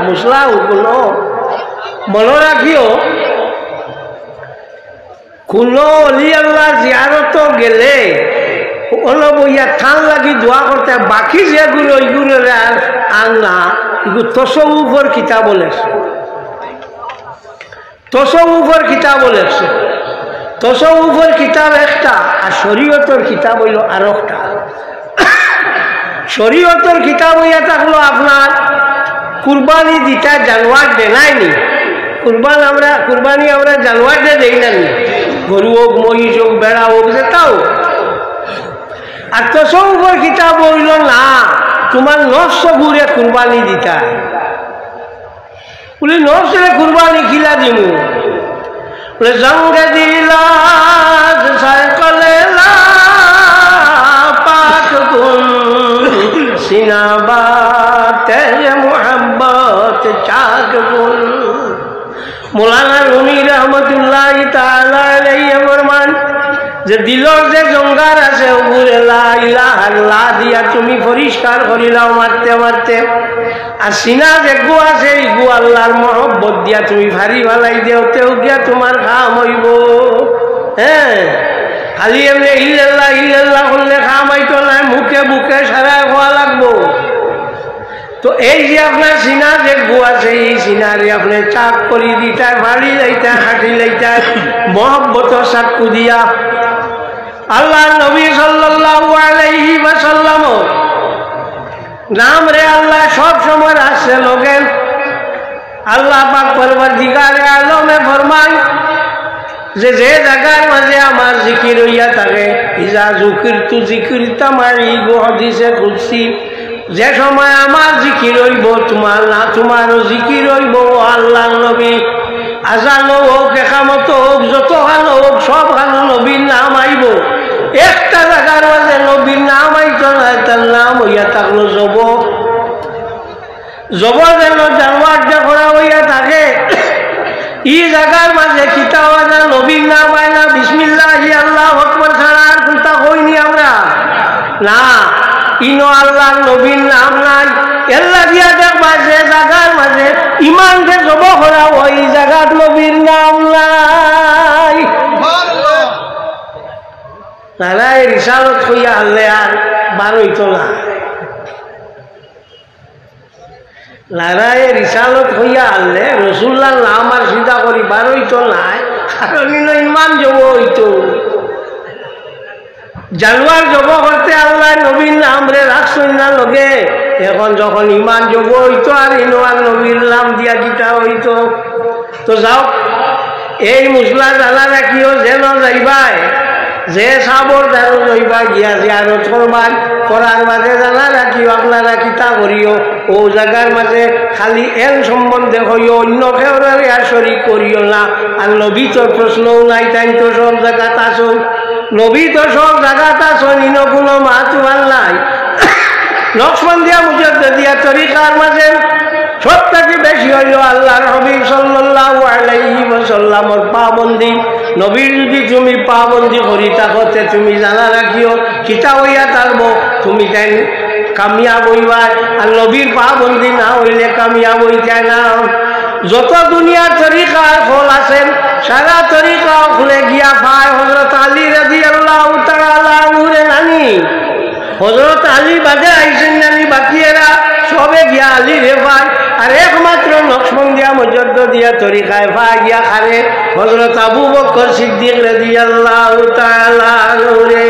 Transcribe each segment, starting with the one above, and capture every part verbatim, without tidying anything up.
মুসলা হুকুনো মনো রাখিও, কোনো অলি আল্লাহ জিয়ারতো গেলে অনো বইয়া তান লাগি দোয়া করতে, বাকি যেগুলো ওইগুলোরে আর, আর না। এগু তসৌফর কিতাব লেখছে, তসৌফর কিতাব লেখছে। তসৌফর কিতাব একটা, আর শরীয়তর কিতাব অইলো আরোকটা। শরীয়তর কিতাব অইয়া থাকলো আপনার কুরবানি দিতা জানোয়ার দেনায়নি। কুরবান আমরা, কুরবানি আমরা জানোয়ার দে দেই না নি? গরু হোক, মহিষ হোক, বেড়া হোক, যেটা হোক। আর তসৌফর কিতাব অইলো না, তোমার নফসগুরে কুরবানি দিতা। বলে, নফসরে কুরবানি কিলা দিমু? বলে, জঙ্গে দিলাত সাইকলে লা পাক কুন, সিনা বাত তেরে মোহাব্বত চাক কুন। মৌলানা রুমি রহমতুল্লাহ তাআলা আলাইহি ফরমান যে দিলর যে জঙ্গার আছে, ওগুরে লা ইলাহা ইল্লা দিয়া তুমি পরিষ্কার করিলাও মারতে মারতে। আর সিনা যেগু আছে, ইগু আল্লাহর মহব্বত দিয়া তুমি ফাড়ি ফালাই দেও, তেউ গিয়া তোমার কাম অইবো। হ্যাঁ, খালি এমনে ইল্লাল্লাহ, ইল্লাল্লাহ করলে কাম অইতো নায়, মুখে মুখে সারায় কওয়া লাগবো। তো এই যে আপনার সিনা যেগু আছে, এই সিনারে আপনে চাক করি দিতায়, ফাড়ি লাইতায়, কাটি লাইতায়, মহব্বতর চাকু দিয়া। আল্লাহর নবী সাল্লাল্লাহু আলাইহি ওয়াসাল্লাম নামরে আল্লায় সব সময় রাখছে লগে। আল্লাহ পাক পরওয়ারদিগারে আলমে ফরমায় যে, যে জাগার মাঝে আমার জিকির অইয়া থাকে, ইজা যুকিরতু যিকিরতা মাই, ইগু হাদিসে কুদসি, যে সময় আমার জিকির অইবো, তোমার না, তোমারও জিকির অইবো, ও আল্লাহর নবী। আজান হোক, একামত হোক, যতখান হোক, সবখানো নবীর নাম আইবো। একটা জাগার মাঝে নবীর নাম আইতো নায়, তার নাম অইয়া থাকলো জবো। জবো যেন জানোয়ার যে করা অইয়া থাকে, ই জাগার মাঝে কিতা অয় না, নবীর নাম অয় না, বিসমিল্লাহি আল্লাহু আকবার ছাড়া আর কুনতা কইনি আমরা? না, ইনো আল্লাহর নবীর নাম নাই। এল্লা দিয়া দেখবা যে জাগার মাঝে ইমানরে জবো করা অয়, ই জাগাত নবীর নাম নাই। নারায়ে রিসালত কইয়া হারলে আর বার অইতো না। নারায়ে রিসালত কইয়া হারলে রসুল্লাহর নাম আর সিধা করি বার অইতো নায়, কারণ ইনো ইমান জবো অইতো। জানোয়ার জবো করতে আল্লায় নবীর নামরে রাখছইন না লগে। এখন যখন ইমান জবো অইতো আর ইনো আর নবীর নাম দিয়া কিতা অইতো। তো যাও, এই মসলা জানা রাখিও, যেন যাইবায়, যে সাবর দ্বারো যাইবা গিয়া জিয়ারত করবায়, করার বাদে জানা রাখিও, আপনারা কিতা করিও, ও জাগার মাঝে খালি এন সম্বন্ধে কইও, অন্য কেউরে আর শরিক করিও না। আর নবী তো প্রশ্নও নাই, তাইন তো সব জাগাত আছইন, নবী তো সব জাগাত আছইন, ইনো কুনু মাতুয়ার নাই। নকশবন্দিয়া মুজাদ্দিদিয়া তরিকার মাঝে সব থাকি বেশি অইলো আল্লাহর হাবিব সাল্লাল্লাহু আলাইহি ওয়াসাল্লামর পাবন্দি। নবীর যদি তুমি পাবন্দি করি থাকো, তে তুমি জানা রাখিও, কিতা অইয়া থাকবো, তুমি তাইন কামিয়াব অইবায়। আর নবীর পাবন্দি না অইলে কামিয়াব অইতায় না। যত দুনিয়ার তরিকা অকল আছে, সারা তরিকা অকলে গিয়া পায় হযরত আলী রাদিয়াল্লাহু তাআলা আনহুরে নানি। হযরত আলী বাদে আইছইন নানি, বাকি এরা সবে গিয়া আলীরে পায়। আর একমাত্র নকশবন্দিয়া মুজাদ্দিদিয়া তরিকায় পায় গিয়া কারে? হযরত আবু বকর সিদ্দিক রাদিয়াল্লাহু তাআলা আনহুরে।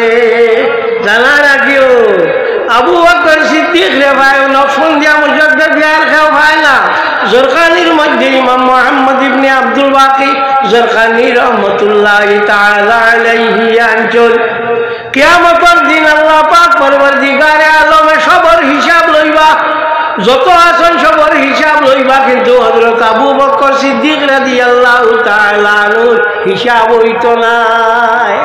জানা রাখিও, আবু বকর সিদ্দিকরে পায় নকশবন্দিয়া মুজাদ্দিদিয়া, আর কেউ পায় না। জরকানির মধ্যে ইমাম মুহাম্মদ ইবনে আব্দুল বাকি জরকানি রহমতুল্লাহি তাআলা আলাইহি আনছইন, কিয়ামতর দিন আল্লাহ পাক পরওয়ারদিগারে আলমে সবর হিসাব লইবা, যত আছইন সবর হিসাব লইবা, কিন্তু হযরত আবু বকর সিদ্দিক রাদিয়াল্লাহু তাআলা আনহুর হিসাব অইতো নায়।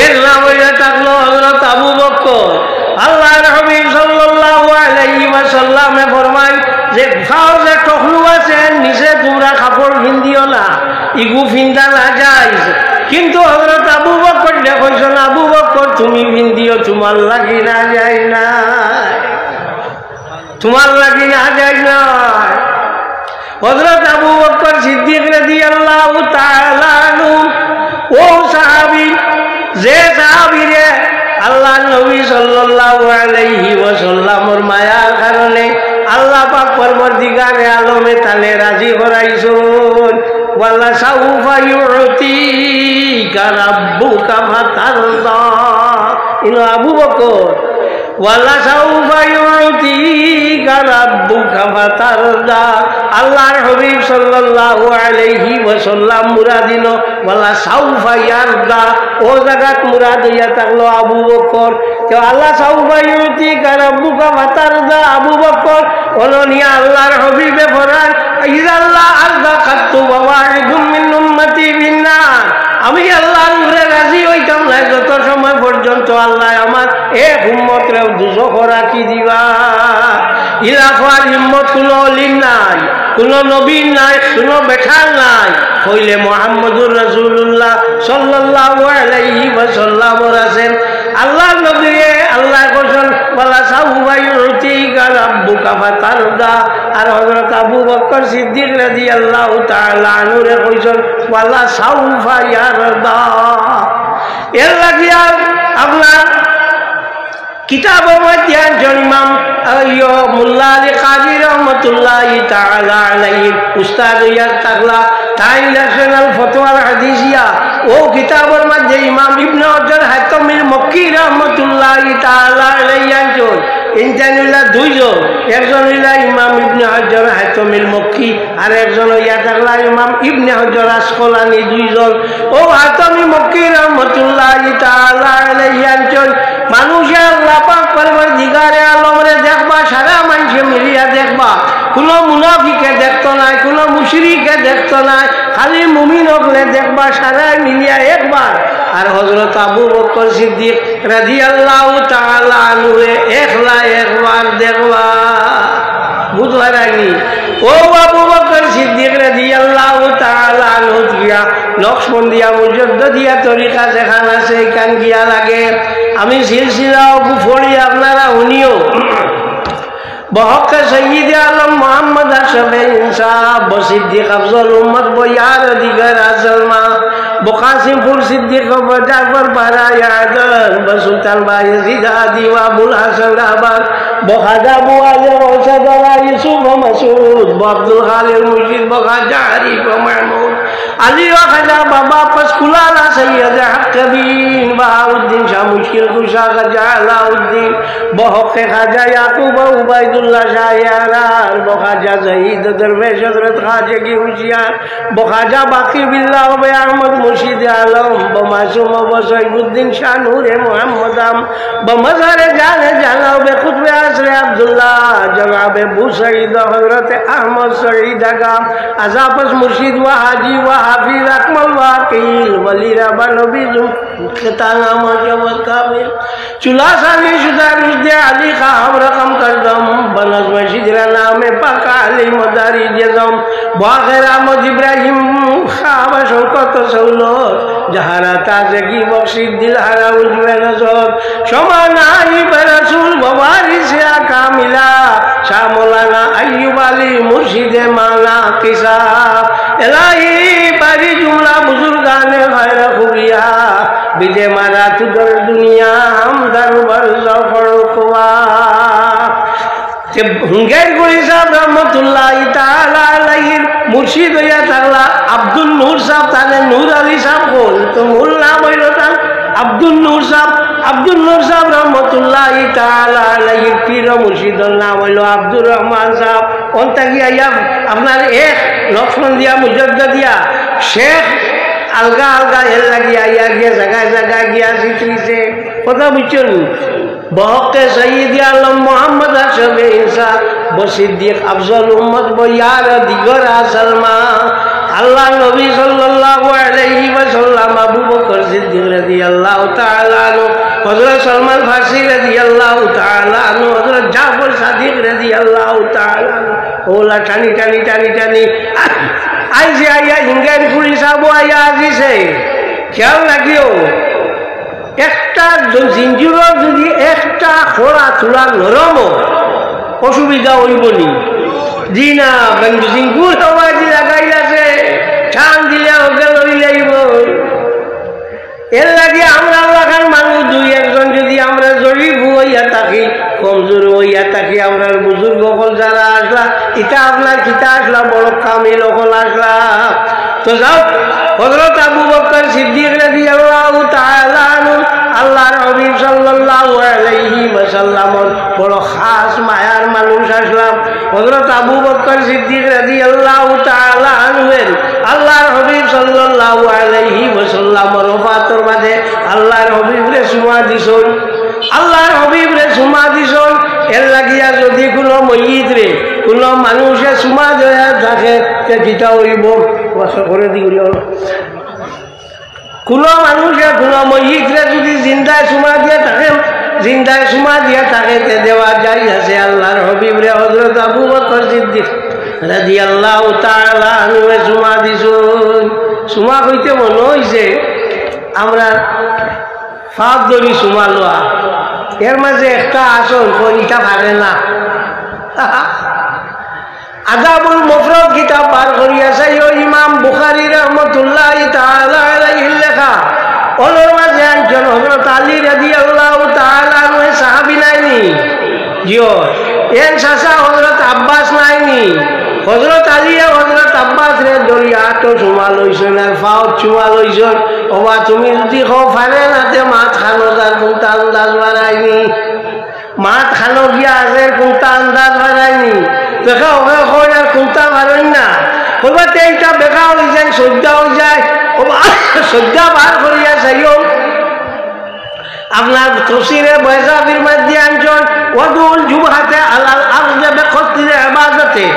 এর নাম অইয়া থাকলো হযরত আবু বকর। আল্লাহর হাবিব সাল্লাল্লাহু আলাইহি ওয়াসাল্লামে ফরমায় যে, পাও যে টকলু আছে, এর নিচে তোমরা কাপড় ফিন্দিও না, ইগু ফিন্দা নাজায়েজ। কিন্তু হযরত আবু বকররে কইছইন, আবু বকর, তুমি ফিন্দিও, তোমার লাগি নাজায়েজ নায়। তোমার লাগি নাজায়েজ নায়। হযরত আবু বকর সিদ্দিক রাদিয়াল্লাহু তাআলা আনহু, ও সাহাবী, যে সাহাবীরে আল্লাহর নবী সাল্লাল্লাহু আলাইহি ওয়াসাল্লামর মায়ার কারণে আল্লাহ পাক পরওয়ারদিগারে আলমে তানে রাজি করাইছইন। ওয়ালা সাউফা ইউতিকা রাব্বুকা ফাতারদা। ইনো আবু বকর, ওয়ালা সাউফা ইউতিকা রাব্বুকা ফাতারদা। আল্লাহর হাবিব সাল্লাল্লাহু আলাইহি ওয়াসাল্লাম মুরাদ ইনো ওয়ালা সাউফা ইয়ারদা। ও জাগাত মুরাদ অইয়া থাকলো আবু বকর। তো আল্লাহ সাউফা ইউতিকা রাব্বুকা ফাতারদা, আবু বকর, অনো নিয়া আল্লাহর হাবিবে ফরমাইন, ইযাল্লা আরদা কাত্তু ওয়া ওয়াহিদুম মিন উম্মতি ফিন্নার। আমি আল্লাহর উপরে রাজি অইতাম না যত সময় পর্যন্ত আল্লাহ আমার এক উম্মতরেও দুজখো রাখি দিবা। ইলা কওয়ার হিম্মত কুনু অলির নাই, কুনু নবীর নাই, কুনু বেটার নাই। কইলে মুহাম্মদুর রাসূলুল্লাহ সাল্লাল্লাহু আলাইহি ওয়াসাল্লামর আছেন। আল্লাহর নবীরে আল্লায় কইছইন, "ওয়ালা সাউফা ইউতিকা রাব্বুকা ফাতারদা।" আর হযরত আবু বকর সিদ্দিক রাদিয়াল্লাহু তাআলা আনহুরে কইছইন, "ওয়ালা সাউফা ইয়ারদা।" এর লাগিয়া আপনার কিতাবর মধ্যে আনছইন ইমাম, আহ, ইয়ো, মোল্লা আলী কাজী রহমতুল্লাহি তাআলা আলাইহির উস্তাদ অইয়া থাকলা, তাইন লেখছইন আল ফতোয়াল হাদিসিয়া। ও কিতাবর মধ্যে ইমাম ইবনে হজর হাইতমিল মক্কি রহমতুল্লাহি তাআলা আলাইহি আনছইন। ইনতাইন অইলা দুইজন, একজন অইলা ইমাম ইবনে হজর হাইতমিল মক্কি, আর একজন অইয়া থাকলা ইমাম ইবনে হজর আসকলানি, দুইজন। ও হাইতমি মক্কি রহমতুল্লাহি তাআলা আলাইহি আনছইন, মানুষে আল্লাহ পাক পরওয়ারদিগারে আলমরে দেখবা, সারা মানষে মিলিয়া দেখবা, কুনু মুনাফিকে দেখতো নায়, কুনু মুশরিকে দেখতো নায়, খালি মুমিন অকলে দেখবা, সারায় মিলিয়া একবার। আর হযরত আবু বকর সিদ্দিক রাদিয়াল্লাহু তাআলা আনহুরে একলা একবার দেখবা। বুঝবার আগে ও আবু বকর সিদ্দিক রাদিয়াল্লাহু তাআলা আনহু দিয়া নকশবন্দিয়া মুজাদ্দিদিয়া তরিকা যেখান আছে, এখান গিয়া লাগে। আমি সিলসিলা অগু পড়ি, আপনারা হুনিও। বহকে সৈয়দে আলম মোহাম্মদ আশরাফে ইনসাফ, ব সিদ্দিক আফজল উম্মত, ব ইয়ার দিগার আজলমা, ব কাসিমপুর সিদ্দিক, ব জাফর পাড়া ইয়াদর, ব সুলতান বায়েজিদ আদি, ব আবুল হাসান আবাদ, ব খাজা বুয়াজে, ব সদরা ইউসুফ, ব মাসুদ, ব আব্দুল খালিক মুর্শিদ, ব খাজা আরিফ, ব মাহমুদ, আলী ও খাজা বাবা পসকুলালা সৈয়দ হক কবির বাহাউদ্দিন শাহ মুশকিল কুশা খাজা আলাউদ্দিন, বহকে খাজা ইয়াকুব ও উবাইদুল্লাহ শাহ ইয়ারার, ব খাজা শহীদ দরবেশ হযরত খাজা কি হুশিয়ার, ব খাজা বাকি বিল্লাহ ও বে আহমদ মুর্শিদ আলম, ব মাসুম ও ব সৈফুদ্দিন শাহ নূরে মোহাম্মদ আম, ব মজারে জানে জানা ও বে কুতবে আসরে আব্দুল্লাহ, জনাবে বুসাইদ হযরত আহমদ শহীদ আগাম, আজাপস মুর্শিদ ওয়া হাজি ওয়া হাফিজ আকমল ওয়া আকিল, ওয়ালি রাবা নবী জুম, খেতানা মজব কামিল, চুলা সানি সুদা রুজদে আলী খাম রকম করদম, বনজ মসজিদ রা নামে পাকা আলী মদারি জেজম, বাখের আহমদ ইব্রাহিম খাবা শওকত সৌলত, জাহারা তাজগি বখশি দিল হারা উজবে নজর, সমান আইবে রসুল ওয়ারিসে কামিলা, শাহ মৌলানা আইয়ুব আলী মুর্শিদে মানা কিসা, এলাহি বারি জুমলা বুজুর্গানে খায়রা খুবরিয়া, বিদে মারা তুদর দুনিয়া হামদার বরজখর কুয়া। তে হুঙ্গাইর কুড়ি সাহেব রহমতুল্লাহি তাআলা আলাইহির মুর্শিদ অইয়া থাকলা আব্দুল নূর সাহেব, তারে নূর আলী সাহেব কইন, তো মূল নাম অইলো তান আব্দুল নূর সাহেব। আব্দুল নূর সাহেব রহমতুল্লাহি তাআলা আলাইহির পীর ও মুর্শিদর নাম অইলো আব্দুর রহমান সাহেব। অন থাকি আইয়া আপনার এক নকশবন্দিয়া মুজাদ্দিদিয়া শেখ আলগা আলগা এর লাগি আইয়া গিয়া জাগায় জাগায় গিয়া জিতরিছে। কথা বুঝছইন নি? বহকে সৈয়দে আলম মোহাম্মদ আশরাফে ইনসাফ, ব সিদ্দিক আফজল উম্মত, ব ইয়ার দিগর আজলমা। আল্লাহর নবী সাল্লাল্লাহু আলাইহি ওয়াসাল্লাম, আবু বকর সিদ্দিক রাদিয়াল্লাহু তাআলা আনহু, হযরত সালমান ফার্সি রাদিয়াল্লাহু তাআলা আনহু, হযরত জাফর সাদিক রাদিয়াল্লাহু তাআলা আনহু, অউলা টানি টানি টানি টানি আইছে, আইয়া হিঙ্গাইর কুড়ি সাহেব আইয়া আজিছে। খেয়াল রাখিও, একটা জ-, জিঞ্জুরর যদি একটা খড়া থুড়া নরম অয়, অসুবিধা অইবো নি? জি না, বেঙ্গু সিঙ্গুর সমাজ লাগাইল আছে, টান দিলে ওকে লই যাইব। এর লাগি আমরার লাখান মানুষ দুই একজন যদি আমরা জয়ীফ অইয়া থাকি, কমজোর অইয়া থাকি, আমরার বুজুর্গ অকল যারা আছলা, ইতা আপনার কিতা আছলা, বড় কামিল অকল আছলা। তো যাউক, হযরত আবু বকর সিদ্দিক রাদিয়াল্লাহু তাআলা আনহু আল্লাহর হাবিব সাল্লাল্লাহু আলাইহি ওয়াসাল্লামর বড় খাস মায়ার মানুষ আছলা। হযরত আবু বকর সিদ্দিক রাদিয়াল্লাহু তাআলা আনহু আল্লাহর হাবিব সাল্লাল্লাহু আলাইহি ওয়াসাল্লামর ওফাতর বাদে আল্লাহর হাবিবরে চুমা দিছইন। আল্লাহর হাবিবরে চুমা দিছইন। এর লাগিয়া যদি কুনু মইয়িতরে কুনু মানুষে চুমা দিয়া থাকে, তে কিতা অইব? ওয়াসা করে দিও। কুনু মানুষে কুনু মইয়িতরে যদি জিন্দায় চুমা দিয়া থাকে, জিন্দায় চুমা দিয়া থাকে, তে দেওয়া জায়েজ আছে। আল্লাহর হাবিবরে হযরত আবু বকর সিদ্দিক রাদিয়াল্লাহু তাআলা আনহুয়ে চুমা দিছইন। চুমা কইতে মনো অইছে আমরা পাও ধরি চুমা লওয়া। এর মাঝে একটা আসল কইতা পারে না। আদাবুল মুফরাদ কিতাব বার করিয়া চাইও, ইমাম বুখারী রাহমাতুল্লাহি তাআলা আলাইহির লেখা। অনর মাঝে আনছইন হযরত আলী রাদিয়াল্লাহু তাআলা আনহু, সাহাবী নায়নি? জিও। এন চাচা হযরত আব্বাস নায়নি? হযরত আলীয়ে হযরত আব্বাসরে ধরিয়া আতো চুমা লইছইন আর পাওত চুমা লইছইন। ওবা, তুমি যদি কও পারে না, তে মাত খানো যার কুন্তা আন্দাজ বাড়ায়নি। মাত খানো গিয়া আছে, কুন্তা আন্দাজ বাড়ায়নি। বেকা ওকে কয় আর কুন্তা পারইন না। কইবা তে ইটা বেকা অইযায়, সইজদা অইযায়। ওবা, সইজদা বার করিয়া চাইও। আপনার তফসিরে বয়জাবির মধ্যে আনছইন, ওয়াদুল জুবহাতে আলাল আরদে বেকসদিল ইবাদতে।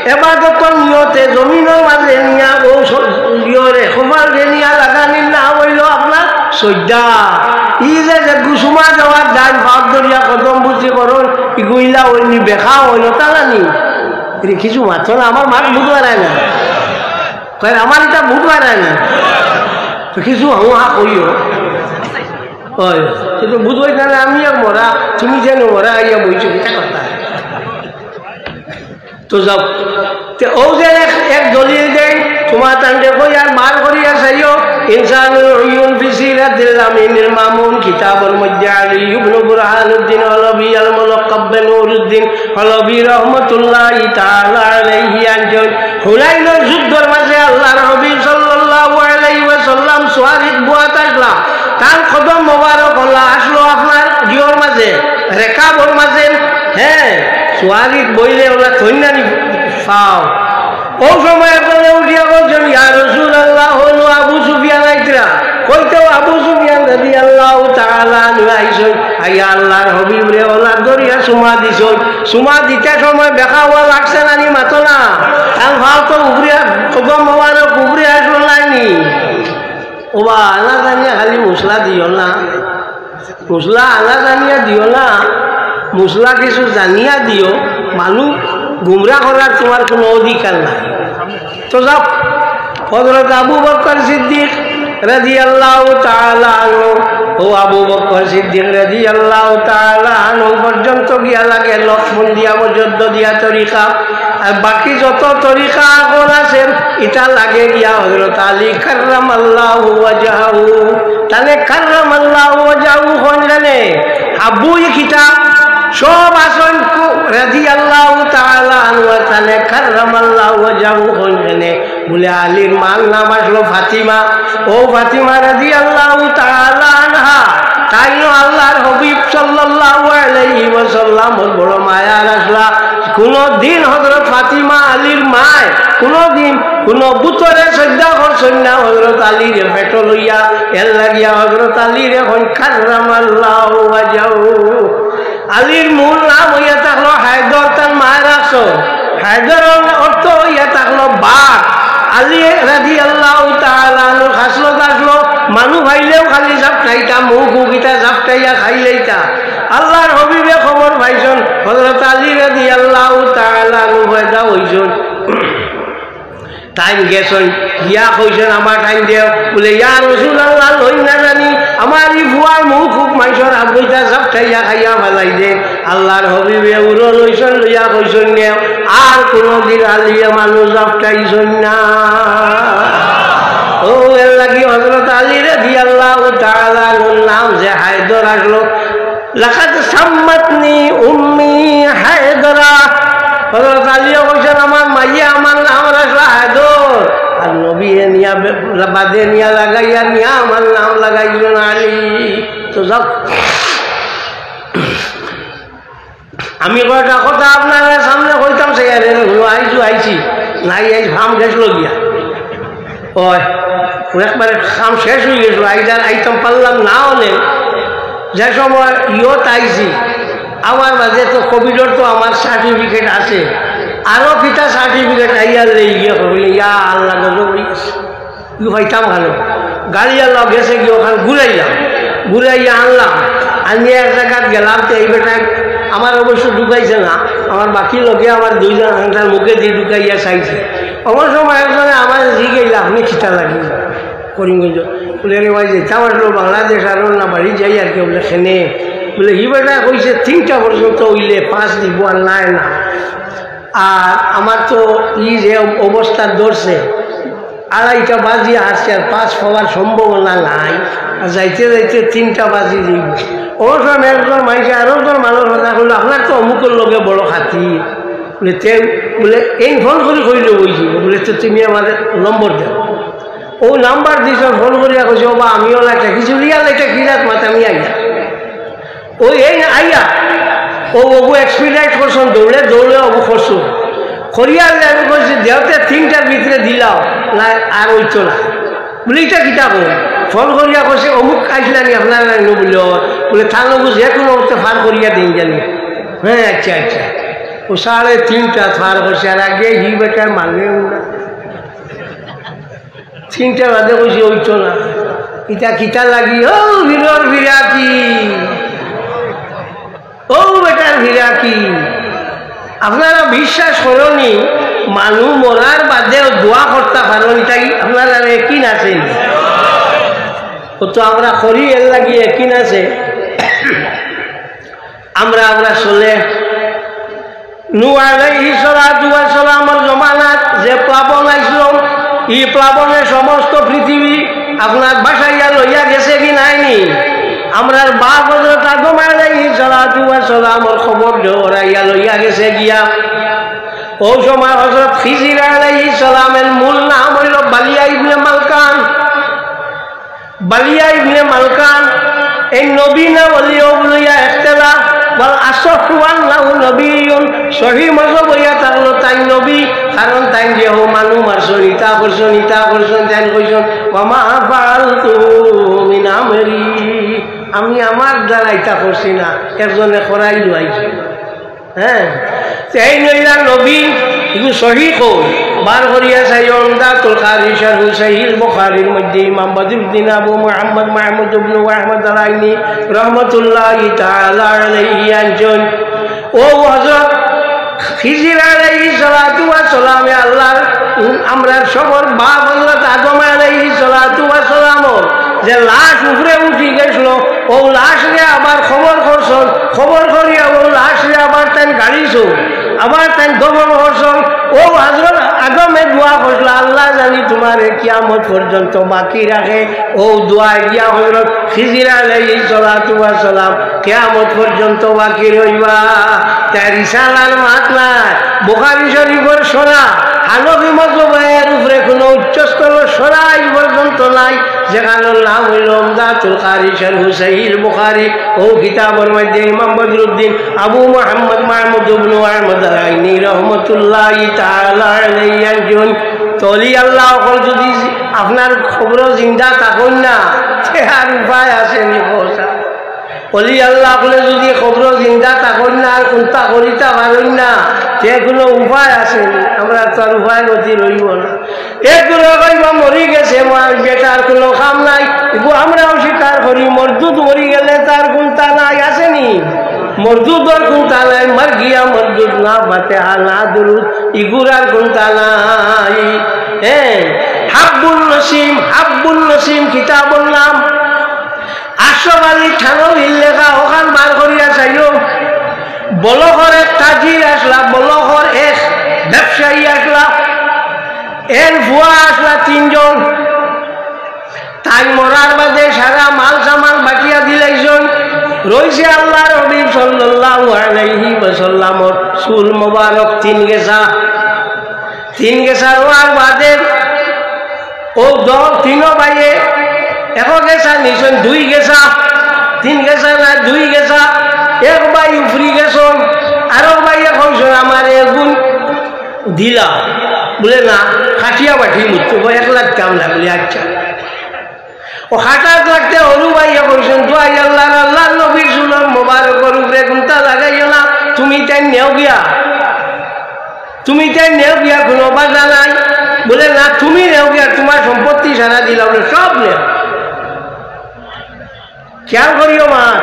এবাদতর নিয়তে জমিনর মাঝে নিয়া ও স-, ইয়রে, কপালরে নিয়া লাগানির নাম অইলো আপনার সইজদা। ই যে, যে গুসুমা দেওয়ার দান পাপ ধরিয়া কদম বুঝি করইন, ইগুইলা অইনি বেকা অইলো তালানি। এরে কিছু মাতো না, আমার মাত বুঝবার আয় না। কয়, আমার ইটা বুঝবার আয় না। তো কিছু হুঁ হা কইও। অয়, কিন্তু বুঝবায় না, আমি আর মরা, তুমি যেন মরা আইয়া বইছো, ইটা কথা। তো যাও। তে ও যে এক, এক দলিল দেয়, তোমার তান্ডে কই আর বার করিয়া চাইও, ইনসানুল উয়ুন ফি সিরাতিল আমিনুল মামুন কিতাবর মধ্যে আলী ইবনে বুরহানুদ্দিন হলবি আল মুলাক্কাব বে নুরুদ্দিন হলবি রহমতুল্লাহি তাআলা আলাইহি আনছইন, হুনাইনর যুদ্ধর মাঝে আল্লাহর হাবিব সাল্লাল্লাহু আলাইহি ওয়াসাল্লাম সুয়ারিত বওয়াত আছলা, তান কদম মোবারক অলা আছলো আপনার জিওর মাঝে, রেকাবর মাঝে, হ্যাঁ, সুয়ারিত বইলে অলা থইন না নি পাও। ও সময় একজনে উঠিয়া কইছইন, "ইয়া রাসূলুল্লাহ, অনো আবু সুফিয়ান আইতরা।" কইতেউ আবু সুফিয়ান রাদিয়াল্লাহু তাআলা আনহু আইছইন, আইয়া আল্লাহর হাবিবরে অলা ধরিয়া চুমা দিছইন। চুমা দিতে সময় বেকা অওয়া লাগছে না নি, মাতো না? তান পাও তো উপরে, কদম মোবারক উপরে আছলো নায় নি? ওবা, আনা জানিয়া খালি মুসলা দিও না। মুসলা আনা জানিয়া দিও না, মুসলা কিছু জানিয়া দিও, মানুষ গুমরা করার তোমার কোনো অধিকার নাই। তো যাও, হযরত আবু বকর সিদ্দিক রাদিয়াল্লাহু তাআলা আনহু, ও আবু বকর সিদ্দিক রাদিয়াল্লাহু তাআলা আনহু পর্যন্ত গিয়া লাগে লক্ষণ দিয়া, মজদ্দ দিয়া তরিকা, আর বাকি যত তরিকা অকল আছে, ইটা লাগে গিয়া হযরত আলী কাররামাল্লাহু ওয়াজহাহু। তানে কাররামাল্লাহু ওয়াজহাহু কইন কেনে? আবুই কিতা সব আছইন কু-, রাদিয়াল্লাহু তাআলা আনহু, তানে কাররামাল্লাহু ওয়াজহাহু কইন কেনে? বুলে আলীর মার নাম আছলো ফাতিমা। ও ফাতিমা রাদিয়াল্লাহু তাআলা আনহা, তাইনও আল্লাহর হাবিব সাল্লাল্লাহু আলাইহি ওয়াসাল্লামর বড় মায়ার আছলা। কুনুদিন হযরত ফাতিমা আলীর মায় কুনুদিন কুনু বুতরে সইজদা করছইন না, হযরত আলীরে পেটো লইয়া। এর লাগিয়া হযরত আলীরে কইন কাররামাল্লাহু ওয়াজহাহু। আলীর মূল নাম অইয়া থাকলো হায়দর, তান মায় রাখছইন। হায়দর অর্থ অইয়া থাকলো বাঘ। আলী রাদিয়াল্লাহু তাআলা আনহুর খাসলত আছলো, মানুষ পাইলেউ খালি ঝাপটাইতা, মুখ উগিতা ঝাপটাইয়া খাইলাইতা। আল্লাহর হাবিবে খবর পাইছইন, হযরত আলী রাদিয়াল্লাহু তাআলা আনহু পয়দা অইছইন। তাইন গেছইন, গিয়া কইছইন, "আমার তাইন দেও।" বুলে, "ইয়া রাসুলাল্লাহ, লইন না জানি, আমার ই ফুয়ার মুখ খুব মানষর হাবুইতা ঝাপটাইয়া খাইয়া ফালাই দে।" আল্লার হাবিবে উরো লইছইন, লইয়া কইছইন, "নেও, আর কুনুদিন আলিয়ে মানুষ ঝাপটাইছইন না।" ও এর লাগি হযরত আলী রাদিয়াল্লাহু তাআলা আনহুর নাম যে হায়দর আসলো, "লাকাদ সাম্মাতনি উম্মি হায়দরা।" হযরত আলীয়ে কইছইন, "আমার মাইয়ে আমার নাম রাখলা হায়দর।" আর নবীয়ে নিয়া বে-, বাদে নিয়া লাগাইয়া নিয়া আমার নাম লাগাইছইন আলী। তো যাও, আমি কয়টা কথা আপনারার সামনে কইতাম চাইয়ার, হুনো, আইজু আইছি, নাই আইজ ফাম গেছলো গিয়া। ওই, একবারে কাম শেষ অই গেছলো, আইজ আর আইতাম পারলাম না অনে। যে সময় ইয়ত আইছি, আমার মাঝে তো কোভিডর তো আমার সার্টিফিকেট আছে, আরো কিতা সার্টিফিকেট আইয়া লই গিয়া কইলে, "ইয়া আল্লাহ, গজব অই গেছে।" ইগু পাইতাম ভালো। গাড়ি আল্লাহ গেছে গিয়া ওখান ঘুরাইলাম, ঘুরাইয়া আনলাম, আনিয়া এক জাগাত গেলাম, তো এই বেটায় আমার অবশ্য ঢুকাইছে না, আমার বাকি লগে আমার দুইজন আনতার মুখে দি ঢুকাইয়া চাইছে। অবশ্য একজনে আমার জিগাইলা, "আপনি কিতা লাগি করিমগঞ্জ?" বুলে, "রে ভাই, যেতাম আসলো বাংলাদেশ, আর না বাড়ি যাই আর কি।" বুলে, "কেনে?" বুলে, "হি বেটায় কইছে তিনটা পর্যন্ত অইলে পাস দিব, আর নাই না।" আর আমার তো ই যে অবস্থা ধরছে, আড়াইটা বাজি আসছে, আর পাস পাওয়ার সম্ভাবনা নাই। আর যাইতে যাইতে তিনটা বাজি দিব। অবশ্য একজন মাইনষে আরো একজন মানুষ কথা কইলো, "আপনার তো অমুকর লগে বড় খাতির।" বুলে, "তে?" বুলে, "এই ফোন করি কইলে অইযিবো।" বুলে, "তো তুমি আমারে নম্বর দেও।" ও নাম্বার দিছে, ফোন করিয়া কইছে, "ও বা, আমি অলা টেকিছু রিয়াল, এটা কি রাত মাত আমি আইয়া।" ও এই আইয়া, ও ওগু এক্সপিডাইট করছইন, দৌড়ে দৌড়ে ওগু করছইন। করিয়া আমি কইছি, "দেওতে তিনটার ভিতরে দিলাও, না আর অইতো না।" বুলে, "ইটা কিতা কও?" ফোন করিয়া কইছে, "অমুক আইছলা নি আপনার লাইনো?" বুলে, "ও।" বুলে, "তান লগু যে কুনু অবস্থা পার করিয়া দেইন জানি।" "হ্যাঁ, আচ্ছা, আচ্ছা।" ও সাড়ে তিনটা পার করছে, আর আগে হি বেটায় মারলেও না। তিনটা বাদে কইছে, "অইতো না।" ইটা কিতা লাগি? ও ভিড়র ফিরাকি, ও বেটার ফিরাকি। আপনারা বিশ্বাস করইন নি, মানুষ মরার বাদেও দোয়া করতা পারইন, ইটা আপনারার একিন আছে নি? ও তো আমরা করি, এর লাগি একিন আছে। আমরা, আমরা চলে নূহ আলাইহিস সালাতু ওয়াস সালামর জমানাত যে প্লাবন আইছিল, ই প্লাবনে সমস্ত পৃথিবী আপনার ভাসাইয়া লইয়া গেছে কি নাই নি? আমরার বাপ হযরত আদম আলাইহিস সালাতু ওয়াস সালামর কবর ঢেউ উড়াইয়া লইয়া গেছে গিয়া। ও সময় হযরত খিজির আলাইহিস সালামের মূল নাম অইলো বালিয়া ইবনে মালকান। বালিয়া ইবনে মালকান, এই নবী না ওলি, অউ লইয়া ইখতিলাফ, ওয়াল আসাহহু আন্নাহু নবিয়্যুন, সহি মজহব অইয়া থাকলো তাইন নবী, কারণ তাইন যে হউ মানুষ মারছইন, ইতা করছইন, ইতা করছইন, তাইন কইছইন, "ওয়া মা ফাআলতু মিন আমরি", আমি আমার দ্বারা ইতা করছি না, একজনে করাইলো আইছে। হ্যাঁ, তে এইন অইলা নবী, ইগু সহি কওল। বার করিয়া চাইও, উমদাতুল কারি শারহু সহিহুল বুখারীর মধ্যে ইমাম বদরুদ্দিন আবু মুহাম্মদ মাহমুদ ইবনু আহমদ আল আইনি রহমতুল্লাহি তাআলা আলাইহি আনছইন। ও হযরত খিজির আলাইহিস সালাতু ওয়াস সালামে আল্লাহর, উম, আমরার সবর বাপ হযরত আদম আলাইহিস সালাতু ওয়াস সালামর যে লাশ উপরে উঠি গেছিল, অউ লাশরে আবার কবর করছইন, কবর করিয়া অউ লাশরে আবার তাইন গাড়িছইন, আবার তাইন দফন করছইন। অউ হযরত আদমে দোয়া করছলা, "আল্লাহ জানি তুমারে কিয়ামত পর্যন্ত বাকি রাখে।" অউ দোয়ায় গিয়া হযরত খিজির আলাইহিস সালাতু ওয়াস সালাম কিয়ামত পর্যন্ত বাকি রইবা। তার রিসালার মাত নাই, বুখারী শরীফর শরহ, হানাফি মজহবর উপরে কুনু উচ্চস্তর শরহ আইজ পর্যন্ত নাই, যেখানর নাম অইলো উমদাতুল কারি শারহু সহিহুল বুখারী। অউ কিতাবর মধ্যে ইমাম বদরুদ্দিন আবু মুহাম্মদ মাহমুদ ইবনু আহমদ আল আইনি রহমতুল্লাহি তাআলা আলাইহি আনছইন। তে অলি আল্লাহ অকল যুদি আপনার কবরো জিন্দা থাকইন না, তে আর উপায় আছে নি কওছা? অলি আল্লাহ অকলে যুদি কবরো জিন্দা থাকইন না, আর কুন্তা করিতা পারইন না, তে কুনু উপায় আছে নি? আমরার তো আর উপায় গতি রইবো না। এগুরে কইবা মরি গেছে, মা-, বেটার কুনু কাম নাই। ইগু আমরাও স্বীকার করি, মরদুদ মরি গেলে তার কুন্তা নাই, আছে নি? মরদুদর কুন্তা নাই, মর গিয়া মরদুদ, না ফাতিহা, না দুরুদ, ইগুর আর কুন্তা নাই। হ্যাঁ, হাব্বুন নসিম, হাব্বুন নসিম কিতাবর নাম। আশরাফ আলী থানভীর লেখা, অখান বার করিয়া চাইও। বলখর এক তাজির আছলা, বলখর এক ব্যবসায়ী আছলা, এন ফুয়া আছলা তিনজন। তাইন মরার বাদে সারা মাল সামান বাটিয়া দিলাইছইন। রইছে আল্লাহর হাবিব সাল্লাল্লাহু আলাইহি ওয়াসাল্লামর চুল মোবারক তিন গেছা। তিন গেছা রওয়ার বাদে অউ দল তিনো ভাইয়ে এক গেছা নিছইন, দুই গেছা, তিন গেছা না, দুই গেছা। এক ভাই উফরি গেছইন, আরক ভাইয়ে কইছইন, "আমারে এগুন দিলা।" বুলে, "না, কাটিয়া বাটিমু তো, একলা দিতাম না।" বুলে, "আচ্ছা।" অউ কাটাত লাগতে হুরু ভাইয়ে কইছইন, "দোহাই আল্লাহর, আল্লাহর নবীর চুলর মোবারকর উপরে কুন্তা লাগাইও না, তুমি তাইন নেও গিয়া, তুমি তাইন নেও গিয়া, কুনু বাধা নাই।" বুলে, "না, তুমি নেও গিয়া, তুমার সম্পত্তি সারা দিলাম, সব নেও।" খেয়াল করিও মা,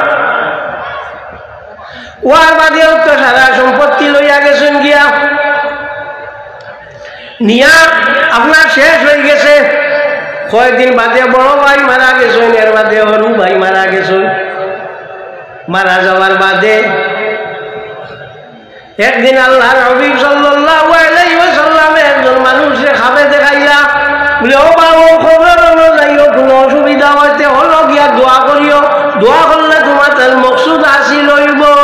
অওয়ার বাদেও তো সারা সম্পত্তি লইয়া গেছইন গিয়া। নিয়া আপনার শেষ অইগেছে। কয়েকদিন বাদে বড় ভাই মারা গেছইন, এর বাদে হুরু ভাই মারা গেছইন। মারা যাওয়ার বাদে একদিন আল্লাহর হাবিব সাল্লাল্লাহু আলাইহি ওয়াসাল্লামে একজন মানুষরে খাবে দেখাইলা, বুলে, "ও বাবু, কবরর অনো যাইও, কুনু অসুবিধা অইতে অনো গিয়া দোয়া করিও, দোয়া করলে তুমার তার মকসুদ হাসিল অইবো।"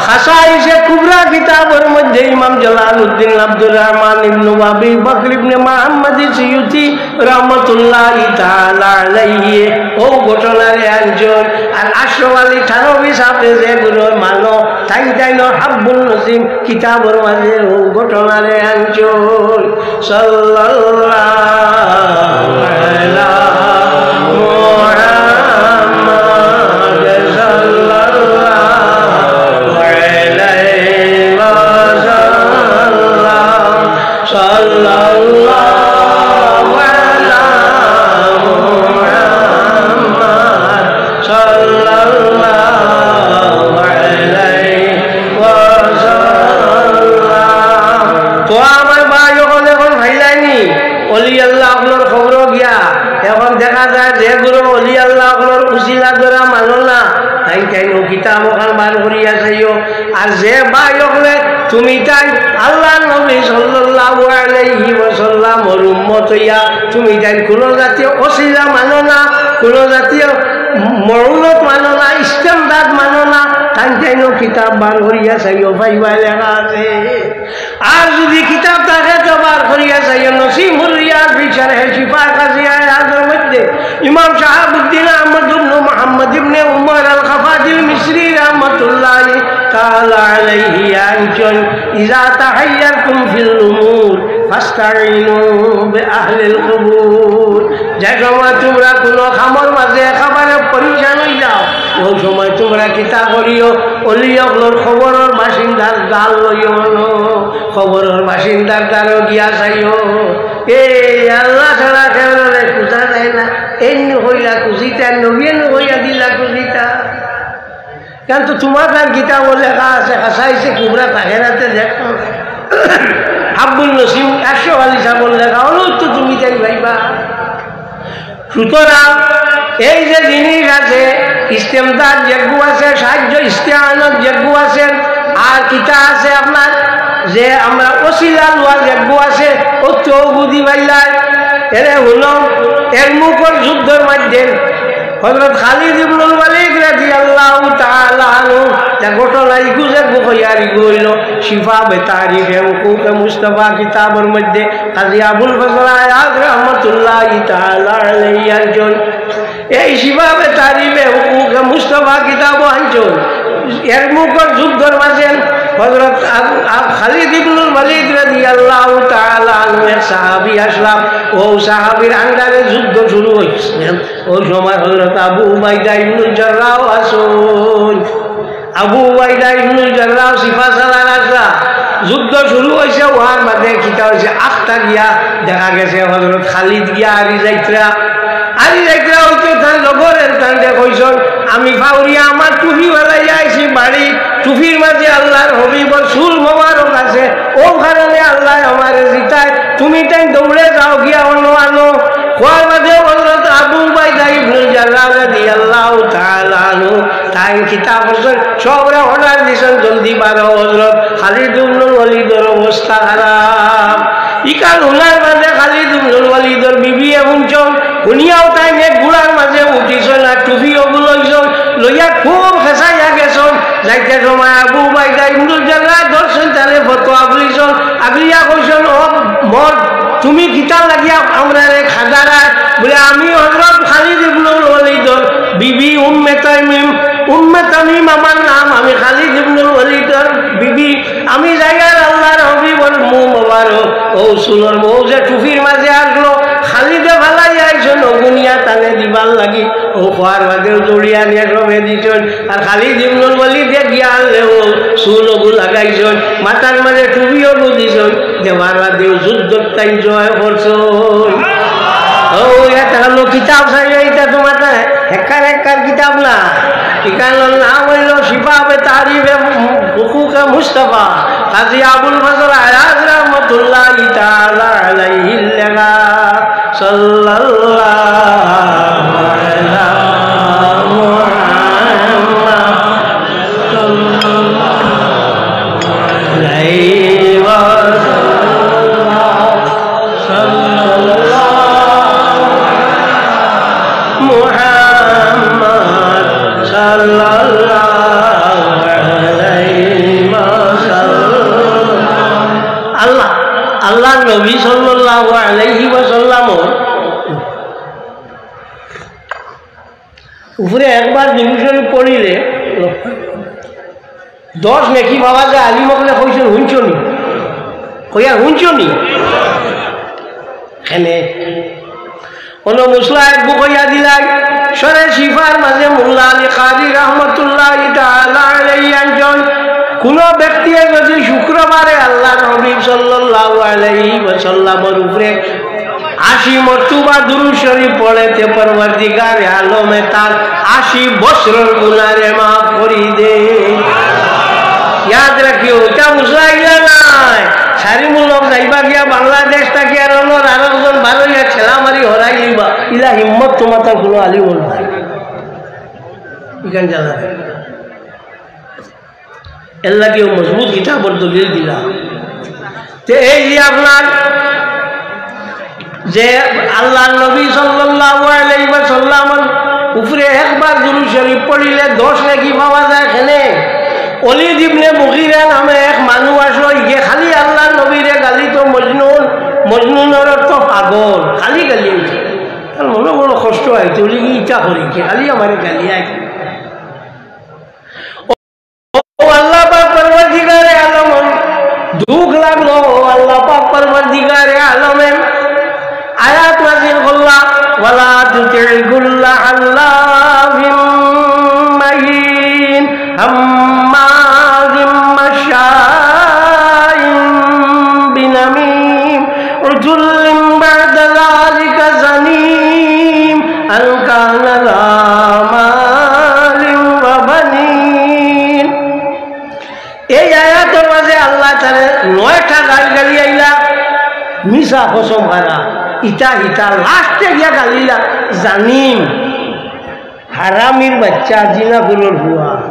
খাসাইসে কুবরা কিতাবর মধ্যে ইমাম জালালউদ্দিন আব্দুর রহমান ইবনে আবি বকর ইবনে মুহাম্মদ সিয়ুতি রহমতুল্লাহি তাআলা আলাইহি অউ ঘটনারে আনছইন। আর আশরাফ আলী থানভী সাহেবে যেগুন মানো, তাইন তাইনর হাব্বুন নসিম কিতাবর মাঝে অউ ঘটনারে আনছইন। সাল্লাল্লাহু আলা মুহাম্মাদ, সাল্লাল্লাহু আলাইহি ওয়াসাল্লাম। সাল্লাল্লাহু আলা মুহাম্মাদ, সাল্লাল্লাহু আলাইহি ওয়াসাল্লাম। তো আমার ভাই অকল, অখন ফাইলাইনি অলি আল্লাহ অকলর কবরো গিয়া, অখন দেখা যায় যেগুন অলি আল্লাহ অকলর উসিলা ধরা মানো না, তাইন তাইন অউ কিতাব অখান বার করিয়া চাইও। আর যে ভাই অকলে তুমি তাইন আল্লাহর নবী সাল্লাল্লাহু আলাইহি ওয়াসাল্লামর উম্মত অইয়া তুমি তাইন কুনু জাতীয় উসিলা মানো না, কুনু জাতীয় মৌলত মানো না, ইস্তেমদাদ মানো না, তাইন তাইন অউ কিতাব বার করিয়া চাইও, পাইবা লেখা আছে। আর যুদি কিতাব থাকে তো বার করিয়া চাইও, নসিমুর রিয়াদ ফি শারহে শিফা কাজী আয়াজর মধ্যে ইমাম শাহাবুদ্দিন আহমদ ইবনে মুহাম্মদ ইবনে উমর আল খাফাজিল মিসরি রহমতুল্লাহি তাআলা আলাইহি আনছইন, "ইযা তাহাইয়ারতুম ফিল উমুর ফাস্তাইনু বিআহলিল কুবুর।" যে সময় তুমরা কুনু কামর মাঝে একেবারে পরেশান অইযাও, অউ সময় তুমরা কিতা করিও, অলি অকলর কবরর বাসিন্দার দ্বার লইও অনো, কবরর বাসিন্দার দ্বারো গিয়া চাইও, "এ আল্লাহ ছাড়া কেউরে খুঁজা যায় না, এন কইলা খুঁজিতা, নবীয়ে নু কইয়া দিলা খুঁজিতা।" কিন্তু তুমার তার কিতাবো লেখা আছে, খাসাইসে কুবরা তাহেরাতে দেখো, হাব্বুল নসিম আশরাফ আলী সাহেবর লেখা, অনো তো তুমি তাইন পাইবা। সুতরাং এই যে জিনিস আছে, ইস্তেমদাদ যেগু আছে, সাহায্য ইস্তেআনত যেগু আছে, আর কিতা আছে আপনার, যে আমরা উসিলা লওয়া যেগু আছে, অউ তো বুঝি পাইলাই। এরে হুনো, ইয়ারমুকর যুদ্ধর মধ্যে হযরত খালিদ ইবনুল ওয়ালিদ রাদিয়াল্লাহু তাআলা আনহু, যে ঘটনা ইগু যে বুখারীর ইগু অইলো, শিফা বে তারিফে হুকুকে মুস্তাফা কিতাবর মধ্যে কাজী আবুল ফজল আয়াজ রহমতুল্লাহি তাআলা আলাইহি আনছইন। এই শিফা বে তারিফে হুকুকে মুস্তাফা কিতাবো আনছইন। ইয়ারমুকর যুদ্ধর মাঝে হযরত আবু, আব-, খালিদ ইবনুল ওয়ালিদ রাদিয়াল্লাহু তাআলা আনহু এক সাহাবী আছলা, অউ সাহাবীর under-এ যুদ্ধ শুরু অইছে। অউ সময় হযরত আবু উবাইদা ইবনুল জাররাহ আছইন। আবু উবাইদা ইবনুল জাররাহ সিপাহ সালার আছলা। যুদ্ধ শুরু অইছে, অওয়ার বাদে কিতা অইছে, আখতা গিয়া দেখা গেছে হযরত খালিদ গিয়া আরি যাইতরা, আরি যাইতরা অইতে তান লগর এন তানরে কইছইন, "আমি ফাউরিয়া আমার টুপি ফালাইয়া আইছি বাড়ি, টুপির মাঝে আল্লাহর হাবিবর চুল মোবারক আছে, অউ কারণে আল্লায় আমারে জিতায়, তুমি তাইন দৌড়ে যাও গিয়া অনো আনো।" কওয়ার বাদে হযরত আবু উবাইদা ইবনুল জাররাহ রাদিয়াল্লাহু তাআলা আনহু তাইন কিতা করছইন, সবরে অর্ডার দিছইন, "জলদি বারও, হযরত খালিদ ইবনুল ওয়ালিদর অবস্থা খারাপ।" ইখান হুনার বাদে খালিদ ইবনুল ওয়ালিদর বিবিয়ে হুনছইন, হুনিয়াও তাইন এক ঘুড়ার মাঝে উঠিছইন, আর টুপি অগু লইছইন, লইয়া খুব খেছাইয়া গেছইন। যাইতে সময় আবু উবাইদা ইবনুল জাররাহ ধরছইন, তারে ফটো আবলিছইন, আবলিয়া কইছইন, "ও মর, তুমি কিতার লাগিয়া আমরারে খাদারায়?" বলে, "আমি হযরত খালিদ ইবনুল ওয়ালিদর বিবি উম্মে তামিম, উম্মে তামিম আমার নাম, আমি খালিদ ইবনুল ওয়ালিদর বিবি, আমি যাইয়ার আল্লাহর হাবিবর মুখ মোবারক, অউ চুলর মুখ যে টুপির মাঝে আসলো, খালিদে ফালাই আইছইন, অগু নিয়া তানে দিবার লাগি।" অউ কওয়ার বাদেউ দৌড়িয়া নিয়া সবে দিছইন, আর খালিদ ইবনুল ওয়ালিদে গিয়া আনলে অউ চুল অগু লাগাইছইন, মাথার মাঝে টুপি অগু দিছইন, দেবার বাদেউ যুদ্ধ তাইন জয় করছইন। অউ, ইটা অইলো কিতাব সাহেব, ইটা তো মাথা হেক্কার হেক্কার কিতাব না। ইখানর নাম অইলো শিফা বে তারিফে হুকুকে মুস্তাফা। কাজী আবুল ফজল আয়াজ রহমতুল্লাহি তাআলা আলাইহির লেখা। সাল্লাল্লাহু আলা মুহাম্মাদ। সাল্লাল্লাহু আলাইহি ওয়াসাল্লাম। সাল্লাল্লাহু আলা মুহাম্মাদ। সাল্লাল্লাহু আলাইহি ওয়াসাল্লাম। আল্লাহ, আল্লাহর নবী সাল্লাল্লাহু আলাইহি ওয়াসাল্লামর উপরে একবার দুরূদ শরীফ পড়িলে দশ নেকি পাওয়া যায়। আলিম অকলে কইছইন, হুনছো নি? কইয়া হুনছো নি? এনে অনো মুসলা এক বুক অইয়া দিলাই, শরে শিফার মাঝে মোল্লা আলী কারি রহমতুল্লাহি তাআলা আলাইহি আনছইন, কুনু ব্যক্তিয়ে যদি শুক্রবারে আল্লাহর হাবিব সাল্লাল্লাহু আলাইহি ওয়াসাল্লামর উপরে আশি মর্তবা দুরূদ শরীফ পড়ে, তে পরওয়ারদিগারে আলমে তার আশি বছরর গুনারে মাফ করি দেইন। ইয়াদ রাখিও, ইটা বুঝাইলা নায়। সারি মুলক যাইবা গিয়া বাংলাদেশ থাকি আর অনর আরকজন বারইয়া ঠেলা মারি হরাই লইবা। ইলা হিম্মত তুমাতার কুনু আলিমর নাই। ইখান জানা নাই। এর লাগিও মজবুত কিতাবর দলিল দিলা। তে এই যে আপনার যে আল্লাহর নবী সাল্লাল্লাহু আলাইহি ওয়াসাল্লামর উপরে একবার দুরূদ শরীফ পড়িলে দশ নেকি পাওয়া যায়। কেনে? ওলিদ ইবনে মুগিরা নামে এক মানুষ আসলো, ইগে খালি আল্লাহর নবীরে গালি তো মজনুন, মজনুনর অর্থ পাগল, খালি গালি অইছে। তার মনো বড় কষ্ট অইছে, বলে, "ইটা করি কি? খালি আমারে গালি আইছে।" ও আল্লাহ পাক পরওয়ারদিগারে আলম, দুখ লাগলো, ও আল্লাহ পাক পরওয়ারদিগারে আলমে আয়াত নাজিল করলা, "ওয়ালা তুতি' কুল্লা হাল্লাফিম মাহিন, হাম্মাজিম মাশশাইন বিনামিম, উতুল্লিম বা'দা যালিকা জানিম, আন কানা যা মালিন ওয়া বানিন।" এই আয়াতর মাঝে আল্লাহ তাআলা নয়টা গালি গালি আইলা, মিছা কসম খারা, ইতা হিতা, লাস্টে গিয়া গালিলা জানিম, হারামির বাচ্চা, জিনাকুরর ফুয়া।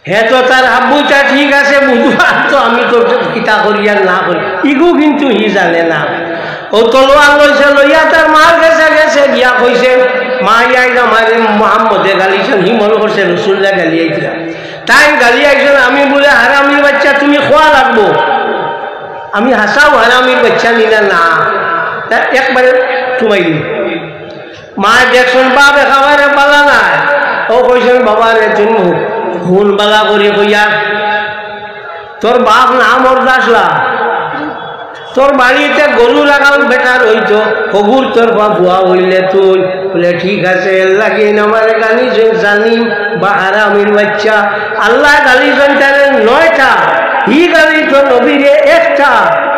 হে তো তার আব্বুটা ঠিক আছে, বুঝবা তো আমি তো কিতা করি আর না করি, ইগু কিন্তু হি জানে না। ও তলোয়ার লইছে, লইয়া তার মার গেছে, গেছে গিয়া কইছে, "মা, ইয়াই আমার মোহাম্মদে গালিছইন, হি মনো করছে রসুলরে গালি আইতরা।" তাইন গালি আইছইন, "আমি বুলে হারামির বাচ্চা, তুমি কওয়া লাগবো, আমি হাছাউ হারামির বাচ্চা নি না, না।" তা একবারে তুমাই দিন। মায় দেখছইন বাপ একেবারে বালা নায়। ও কইছইন, "বাবা রে, তুই হুন বালা করি কইয়া, তোর বাপ না মর্দ আছলা, তোর বাড়িতে গরু রাখাল বেটার অইতো, হগুর তরফা ফুয়া অইলে তুই। বুলে, "ঠিক আছে, এর লাগি আমারে গালি যে জালিম বা হারামির বাচ্চা, আল্লায় গালি যে তারে নয়টা, হি গালি তো নবীরে একটা,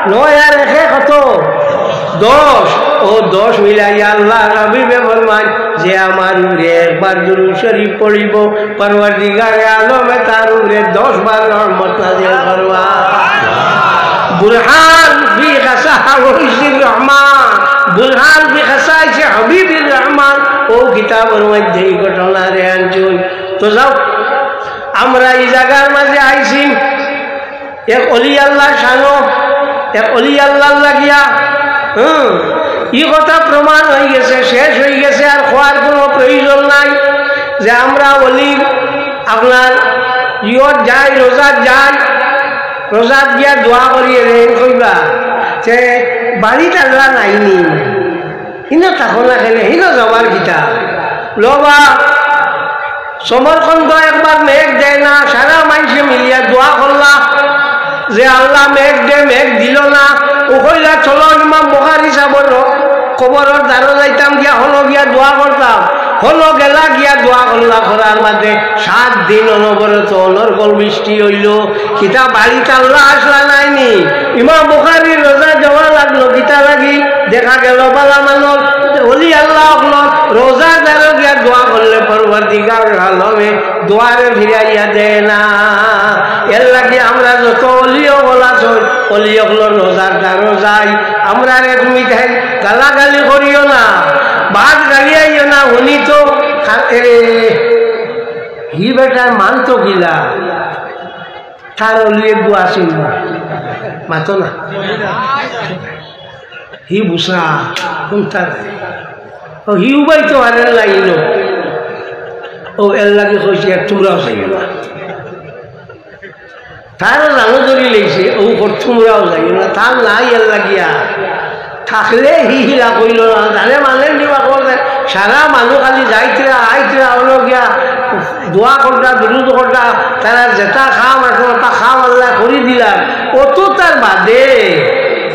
নয় আর একে কত? দশ।" অউ দশ মিলাইয়া আল্লার হাবিবে ফরমাইন, "যে আমার উপরে একবার দুরূদ শরীফ পড়িবো, পরওয়ারদিগারে আলমে তার উপরে দশ বার রহমত নাজিল করবা।" বুরহান ফি খাসাইসির রহমান, বুরহান ফি খাসাইসি হাবিবির রহমান, অউ কিতাবর মধ্যে ই ঘটনারে আনছইন। তো যাও, আমরা ই জাগার মাঝে আইছি, এক অলি আল্লার শানো, এক অলি আল্লার লাগিয়া, হুম, ই কথা প্রমাণ অইগেছে, শেষ অইগেছে, আর কওয়ার কুনু প্রয়োজন নাই যে আমরা অলি আপনার ইয়ত যাই, রোজাত যাই, রোজাত গিয়া দোয়া করি, এরে কইবা যে বাড়িত আল্লা নাইনি, হিনো থাকো না কেনে, হিনো যাবার কিতা? লো বা, সমরকন্দ একবার মেঘ দেয় না, সারা মাইনষে মিলিয়া দোয়া করলা যে, "আল্লা মেঘ দে", মেঘ দিলো না। অউ কইলা, "চলো ইমাম বুখারী সাবর কবরর দ্বারো যাইতাম, গিয়া হনো গিয়া দোয়া করতাম।" হনো গেলা, গিয়া দোয়া করলা, করার মাঝে সাত দিন অনবরত অনর্গল বৃষ্টি অইলো। কিতা বাড়িত আল্লা আসলা নাইনি? ইমাম বুখারীর রোজা যাওয়া লাগলো, কিতা লাগি? দেখা গেল বালা মানুষ, অলি আল্লা অকলর রোজার দ্বারো গিয়া দোয়া করলে পরওয়ারদিগার আলমে দোয়ারে ফিরাইয়া দেয় না। এর লাগি আমরা যত অলি অকল আছইন, অলি অকলর রোজার দ্বারো যাই। আমরারে তুমি তাইন গালাগালি করিও না, বাদ গালি আইও না, হুনি তো খা-, এ, হি বেটায় মানতো কিলা? তার অলি এগু আছিল না, মাতো না। হি বুঝা, কোনটা নাই। অউ হি উবাইতো পারের লাইন। অউ এর লাগি কইছি, আর তুমরাও যাইও না। তারও জানো ধরি লইছে, অউ কর তুমরাও যাইও না। তার নাই এর লাগিয়া। থাকলে হি হিলা কইল না, জানে মানে নিবা করলে। সারা মানুষ খালি যাইতরা, আইতরা, অনো গিয়া দোয়া করতা, দুরুদ করতা, তারা যেটা কাম আছে, ওটা কাম আল্লায় করি দিলাম। অত তার বাদে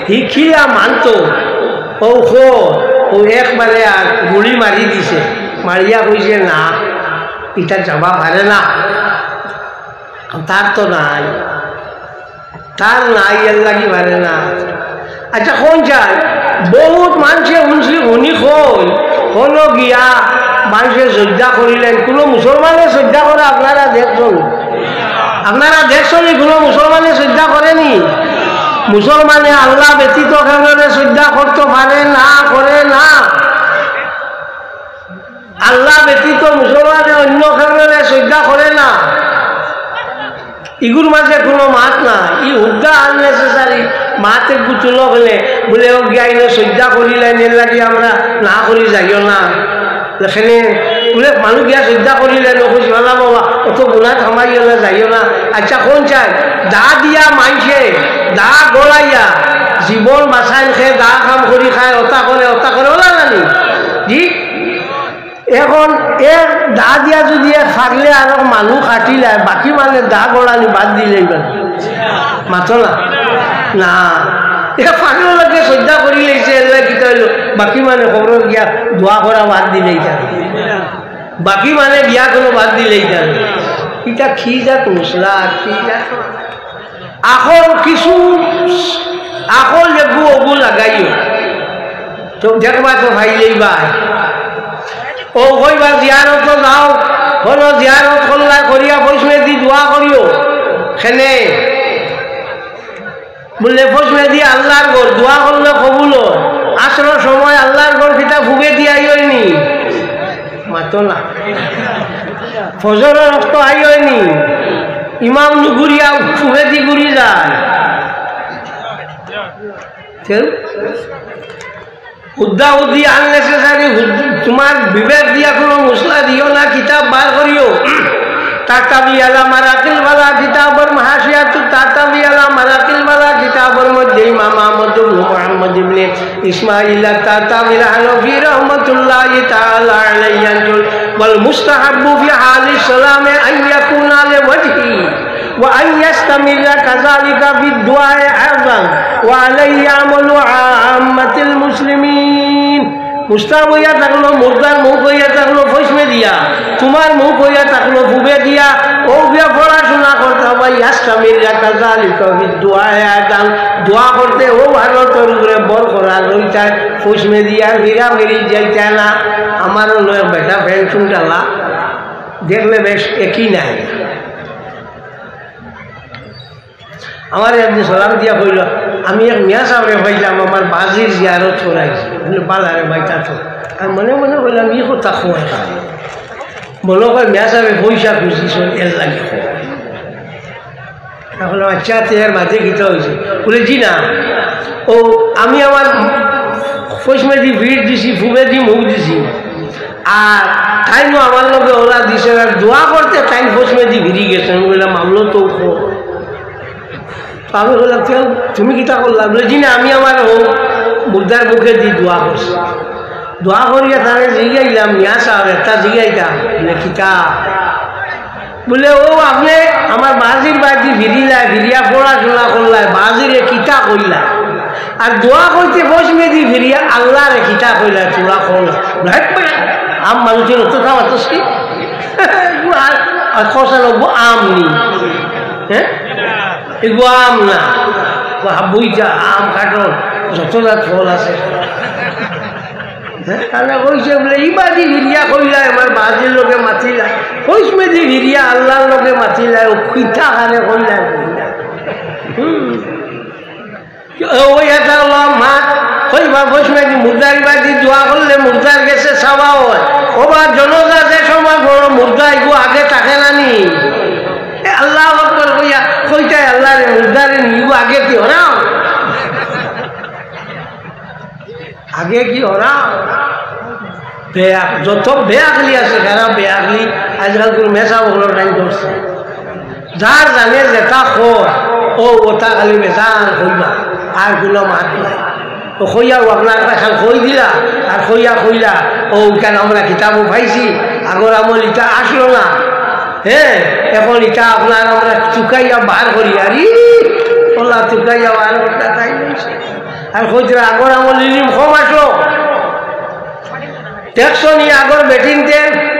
হি কিলা মানতো, অউ কো, অউ একবারে আর গুলি মারি দিছে, মারিয়া কইছে, "না, ইটা যাবা পারে না।" তার তো নাই, তার নাই, এর লাগি পারে না। আচ্ছা, কোন চাই? বহুত মানষে হুনছি, হুনি কই, হনো গিয়া মানষে সইজদা করিলাইন। কুনু মুসলমানে সইজদা করে আপনারা দেখছইন? আপনারা দেখছইন নি কুনু মুসলমানে সইজদা করেনি? মুসলমানে আল্লা ব্যতীত কেউরে সইজদা করতো পারে না, করে না। আল্লা ব্যতীত মুসলমানে অন্য কেউরে সইজদা করে না। ইগুর মাঝে কুনু মাত না, ই হুদ্দা unnecessary মাতে গুতুলো বলে, বলে, "ও গিয়া ইনো সইজদা করিলাইন, এর লাগি আমরা না করি যাইও না।" এখানে বলে, "মানুষ গিয়া সইজদা করিলাইন, ও কইছি, বালা বাবা, অত গুনাত হামাইও না, যাইও না।" আচ্ছা, কোন চাই? দা দিয়া মানষে, দা গড়াইয়া, জীবন বাঁচাইন খে, দা কাম করি খায়, অতা করে, অতা করে, অলা নানি? জি? এখন এক দা দিয়া যদি এক পাগলে আরক মানুষ কাটিলায়, বাকি মানে দা গড়ানি বাদ দিলাইবা। মাতো না? না। এক পাগলর লগে সইজদা করিলাইছে, এর লাগি কিতা অইলো? বাকি মানে কবরো গিয়া দোয়া করা বাদ দিলাইতা। বাকি মানে গিয়া কুনু বাদ দিলাইতা। ইটা কি জাত মশলা, কি জাত? আখল কিছু, আখল এগু অগু লাগাইও। তো দেখবা তো ভাই এই ভাই। ও কইবা জিয়ারত যাও, হনো জিয়ারত করলা করিয়া পয়সা দি দোয়া করিও। খেনে। বুলে পয়সা দি আল্লার ঘর দোয়া করলে কবুল অয়। আসরর সময় আল্লার ঘর কিতা ফুগে দিয়া আইওনি। মাতো না। ফজরর রক্ত আইওনি। ইমাম নুগুরিয়া ফুগে দি ঘুরি যায়। কেউ? হুদ্দা হুদ্দি unnecessary হুদ-, তোমার বিবেক দিয়া কুনু মশলা দিও না, কিতাব বার করিও। তাতাবি আলা মারাকিল বালা কিতাবর মাহাশিয়াতু তাতাবি আলা মারাকিল বালা কিতাবর মধ্যে ইমাম আহমদ ইবনে মুহাম্মদ ইবনে ইসমাইল আত-তাতাবি আল হানাফি রহমতুল্লাহি তাআলা আলাইহি আনছইন, "ওয়াল মুস্তাহাব্বু ফি হালিস সালামে আন ইয়াকুনা লি ওয়াজহি।" وأن يستمر كذلك في الدعاء أيضا، وعليه عمل عامة المسلمين. মুস্তাহাব অইয়া থাকলো, মুর্দার মুখ অইয়া থাকলো পশ্চিমে দিয়া, তুমার মুখ অইয়া থাকলো পূবে দিয়া। অউ গিয়া পড়াশুনা করতা, وأن يستمر كذلك في الدعاء أيضا। দোয়া করতে অউ হালতর উপরে বরকরার রইতায়, পশ্চিমে দিয়া ফিরা ফিরি যাইতায় না। আমার অউ বেটা ফেন শুনতালা দেখলে বেশ একই নাই। আমারে একদিন সালাম দিয়া কইলো, "আমি এক মিয়া সাবরে পাইলাম, আমার বাজির জিয়ারত করাইছে।" আমি কইলাম, "বালা রে ভাই, তা তো।" আর মনে মনে কইলাম, "ই কথা কয় না।" মনে কয় মিয়া সাবে পয়সা খুজিছইন, এর লাগি কয়। আমি কইলাম, "আচ্ছা, তে এর মাঝে কিতা অইছে?" বলে, "জি না, অউ আমি আমার পশ্চিমেদি পিঠ দিছি, পূবেদি মুখ দিছি, আর তাইনও আমার লগে অলা দিছইন, আর দোয়া করতে তাইন পশ্চিমেদি ফিরি গেছইন।" আমি কইলাম, "মামলো তো কো।" তো আমি কইলাম, "তে তুমি কিতা করলা?" বলে, "জি না, আমি আমার অউ মুর্দার মুখেদি দোয়া করছি।" দোয়া করিয়া তারে জিগাইলাম, "মিয়া সাব, একটা জিগাইতাম।" বলে, "কিতা?" বলে, "অউ আপনে আমার বাজির বায়দি ফিরিলায়, ফিরিয়া পড়াশুনা করলায়, বাজিরে কিতা কইলা? আর দোয়া করতে পশ্চিমেদি ফিরিয়া আল্লারে কিতা কইলা, থুড়া কও না।" বলে, "হেৎ বেটা, আম মানুষর অত কাম আতস কি?" আর, আর খসানো গো আম নি। হ্যাঁ? এগু আম না, এগু হাবুইটা, আম, কাঠল, যত জাত ফল আছে। হ্যাঁ? তাহলে কইছে বলে, "ইবাদি ফিরিয়া কইলা, আমার বাজির লগে মাতিলা, পশ্চিমেদি ফিরিয়া আল্লার লগে মাতিলা, অউ কিতা কারে কইলা, কইলা।" হুম। অউ ইটা অইলো মাত, কইবা পশ্চিমেদি মুর্দার ইবাদি দোয়া করলে মুর্দার গেছে সওয়াব অয়। অউ বা জানাজা যে সময় পড়ো মুর্দা ইগু আগে থাকে না নি? এ আল্লাহু আকবার কইয়া কইতায় আল্লারে মুর্দারে নি, ইগু আগে কি হরাম? আগে কি হরাম? বেয়া-, যত বেআকলি আছে, সারা বেআকলি আজকাল কোনো মেসা বকলো টাইম করছে। যার জানে যেটা কয়, অউ ওটা খালি বেজান কইবা, আর কোনো মাত নাই। অউ কইয়াউ আপনার কথা কই দিলা, আর কইয়া কইলা, "অউ কেন আমরা কিতাবো পাইছি, আগর আমল ইটা আসলো না, হ্যাঁ, এখন ইটা আপনার আমরা চুকাইয়া বার করি, আরে, ওলা চুকাইয়া বার করতা তাই নায়।" আর কইতরা আগর আমল ইলিম কম আসলো। দেখছো নি আগর বেটিন্তে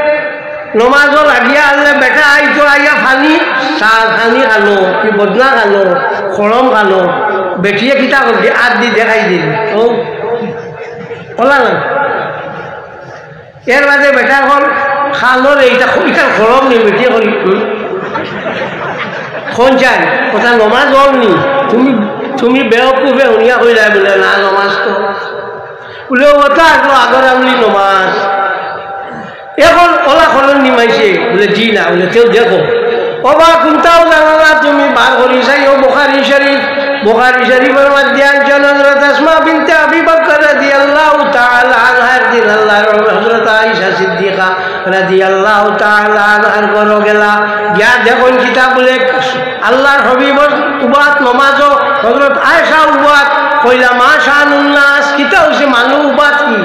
নমাজো লাগিয়া আনলে বেটা আইতো আইয়া পানি, চা পানি খানো, কি বদনা খানো, খড়ম খানো, বেটিয়ে কিতা করবি, আত দি দেখাই দিল। অউ, ওলা না। এর বাদে বেটা কর, খালো রে, ইটা, ইটা খড়ম নি, বেটিয়ে করি, হুম? কোন চাই? ওটা নমাজ অর নি? তুমি, তুমি বেওকুফে হুনিয়া কইলায় বলে, "না, নমাজ তো।" বলে, "ওটা আসলো আগর আমলি নমাজ।" এখন ওলা খলন নিমাইছে, বলে, "জি না।" বলে, "তেউ দেখো।" ও বা, কোনটাও জানো না তুমি, বার করি চাইও বুখারী শরীফ। বুখারী শরীফর মধ্যে আনছইন হযরত আসমা বিনতে আবি বকর রাদিয়াল্লাহু তাআলা আনহা একদিন আল্লাহর হযরত আয়েশা সিদ্দিকা রাদিয়াল্লাহু তাআলা আনহার ঘরো গেলা, গিয়া দেখইন কিতা বলে, আল্লাহর হাবিবর উবাত নমাজো, হযরত আয়েশা উবাত, কইলা, "মা শানুন নাস, কিতা অইছে মানুষ উবাত কি?"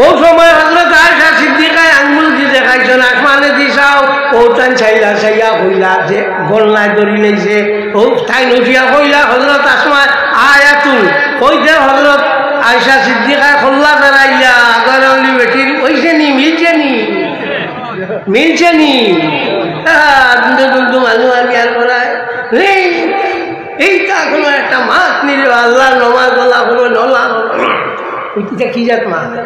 অউ সময় হযরত আয়েশা সিদ্দিকায় আঙ্গুল দি দেখাইছইন, "আসমানে দি চাও।" অউ তাইন চাইলা, চাইয়া কইলা যে গলনায় ধরি লইছে। অউ তাইন উঠিয়া কইলা, "হযরত আসমা আয়াতুন।" কইতে হযরত আয়েশা সিদ্দিকায় কল্লা দাঁড়াইলা, আগর আমলি বেটির অইছে নি, মিলছে নি? মিলছে নি? আহা, দুন্দু দুন্দু মানু আমি আর করায়। এই, এইটা কোনো একটা মাত নিল, আল্লাহর নমাজ আল্লাহ হলো, নলা হলো। ইটা কি জাত মাত?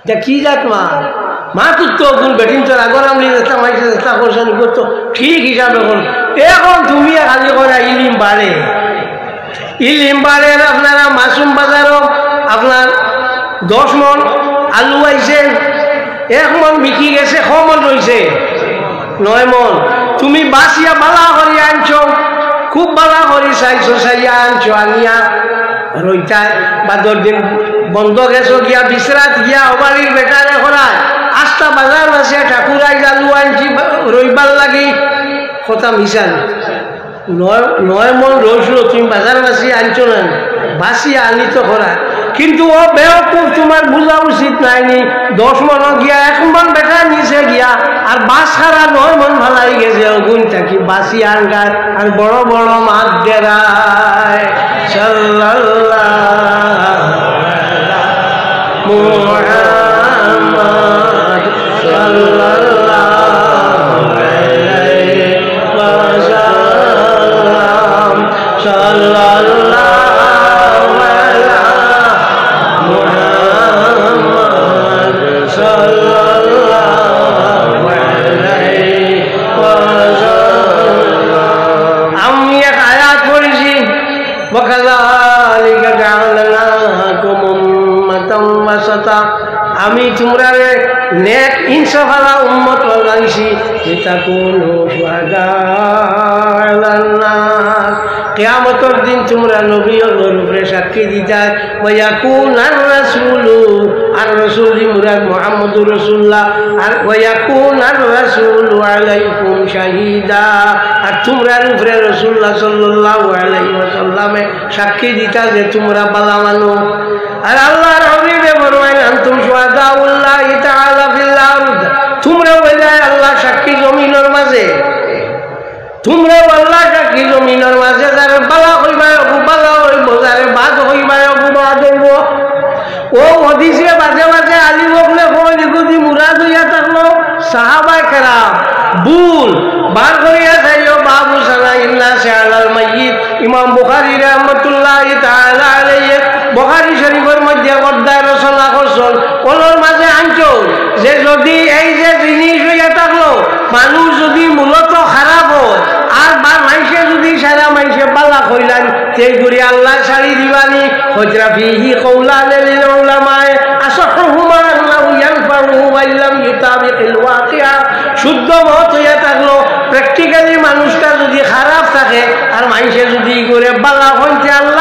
ইটা কি জাত মাত? মাত তো কোন বেটিন্তর আগর আমলি যেটা মাইছে, যেটা করছইন, ইগু তো ঠিক হিসাবে করইন। এখন তুমি খালি করা ইলিম বাড়ে। ইলিম বাড়ের আপনারা মাসুম বাজারো আপনার দশ মন আলু আইছে, এক মন বিকি গেছে, ক মন রইছে? নয় মন। তুমি বাছিয়া বালা করি আনছো, খুব বালা করি চাইছো, চাইয়া আনছো, আনিয়া রইতায়, বাদর দিন বন্দ গেছো গিয়া, বিছরাত গিয়া, অউ বাড়ির বেটারে করায়, আস্তা বাজার বাছিয়া ঠাকুর আইজ আলু আনছি বা-, রইবার লাগি, কথা মিছা নি। নয়, নয় মন রইছিল, তুমি বাজার বাছি আনছো না, বাছি আনি তো করা। কিন্তু ও বেওকুফ, তুমার বুঝা উচিত নায়নি, দশ মনো গিয়া এক মন বেটা নিচে গিয়া, আর বাস খারা নয় মন ফালাই গেছে, অগুন থাকি বাঁচিয়া আঙ্গার, আর বড় বড় মাত দেরায়। সাল্লাল্লাহু আলা মুহাম্মদ সাল্লাল্লাহু আলাইহি ওয়াসাল্লাম। সাল্লাল্লাহু আলা মুহাম্মদ সাল্লাল্লাহু আলাইহি ওয়াসাল্লাম। আমি এক আয়াত পড়ছি, "ওয়াকাযালিকা জাআলনাকুম উম্মাতাও ওয়াসাতা।" আমি তুমরারে নেক ইনসাফআলা উম্মত বানাইছি, লিতাকুনু শুহাদা আলান নাস। কিয়ামতর দিন তুমরা নবী অকলর উপরে সাক্ষী দিতায়, ওয়া ইয়াকুনার রাসূলু, আর রাসূল দি মুরাদ মুহাম্মদুর রাসূলুল্লাহ, আর ওয়া ইয়াকুনার রাসূলু আলাইকুম শাহীদা, আর তুমরার উপরে রাসূলুল্লাহ সাল্লাল্লাহু আলাইহি ওয়াসাল্লামে সাক্ষী দিতা যে তুমরা বালা মানুষ। আর আল্লাহর হাবিবে ফরমাইন, "আনতুম শুহাদাউল্লাহি তাআলা ফিল আরদ।" তুমরা অইলায় আল্লাহর সাক্ষী জমিনর মাঝে। তুমরা আল্লাহর সাক্ষী জমিনর মাঝে, যারে বালা কইবায় অগু বালা অইবো, যারে বাদ কইবায় অগু বাদ অইবো। ও হাদিসে বাজে বাজে আলিম অকলে কইন, ইগুদি মুরাদ অইয়া থাকলো সাহাবায়ে কেরাম। ভুল। বার করিয়া চাইও, বাবু সালাইন নাসি আলাল মাইয়িত। ইমাম বুখারী রাহমাতুল্লাহি তাআলা আলাইহি বুখারী শরীফর মধ্যে অধ্যায় রচনা করছইন, অনর মাঝে আনছইন যে যদি এই যে জিনিস অইয়া থাকলো, মানুষ যদি মূলত খারাপ অয়, আর বা মানষে যদি সারা মানষে বালা কইলাইন, তে ইগুরে আল্লায় ছাড়ি দিবানি। কইতরা ফিহি কওলানে লিল উলামায়ে, আসাহহুমা আন্নাহু ইয়ানফাউহু ওয়া ইল্লাম ইউতাবিকিল ওয়াকিআ। শুদ্ধ মত অইয়া থাকলো, practically মানুষটা যদি খারাপ থাকে, আর মানষে যদি ইগুরে বালা কইন, তে আল্লাহ